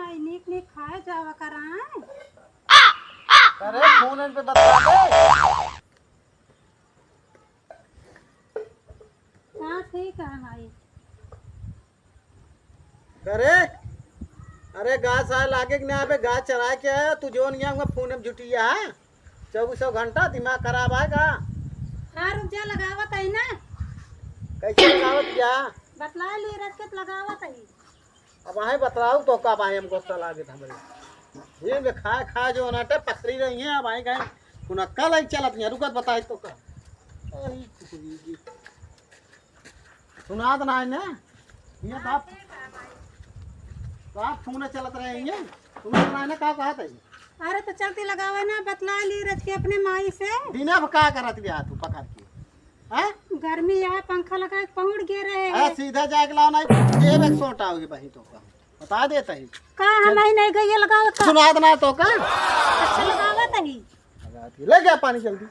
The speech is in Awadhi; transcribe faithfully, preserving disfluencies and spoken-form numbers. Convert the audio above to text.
आई नीक नीक खाए जावा कराए। अरे फोन पे बता दे। हाँ ठीक है माई। अरे, अरे गाय साय लागे कि ना आवे, गाय चराए के आया तू, जोन गया हुआ फोन में जुटिया है, चौबीसों घंटा दिमाग खराब आएगा। हाँ रुक जा, लगावत है ना। कैसे लगावत जा? बतला ली रख के तो लगावत है। अब आहे बतलाऊ तो का बाहे हम गुस्सा लागे था हमरे। ये में खाए खाए जो अनाटे पथरी रही है, अब आहे कहे पुनक्का लाई चलत नहीं, रुकत बताई तो का। अरे, सुनात ना है ना? ये बाप, बाप फोन चलत रहे हैं, सुनात ना है ना, का कहत है? अरे तो चलती लगावे ना, बतला ली रच के अपने माई से। दिने अब का करत गया तू पकड़ के? हैं? गर्मी है, पंखा लगा के पहुड़ गए रहे अरे हैं। सीधा जाके लाओ, नहीं जेब एक सोटा होगी बही तो का। बता देता ही। का हम चल। ही नहीं गई लगावत का? सुनात ना तो का? अच्छा लगावत ही। लगा दिया। ले गया पानी जल्दी।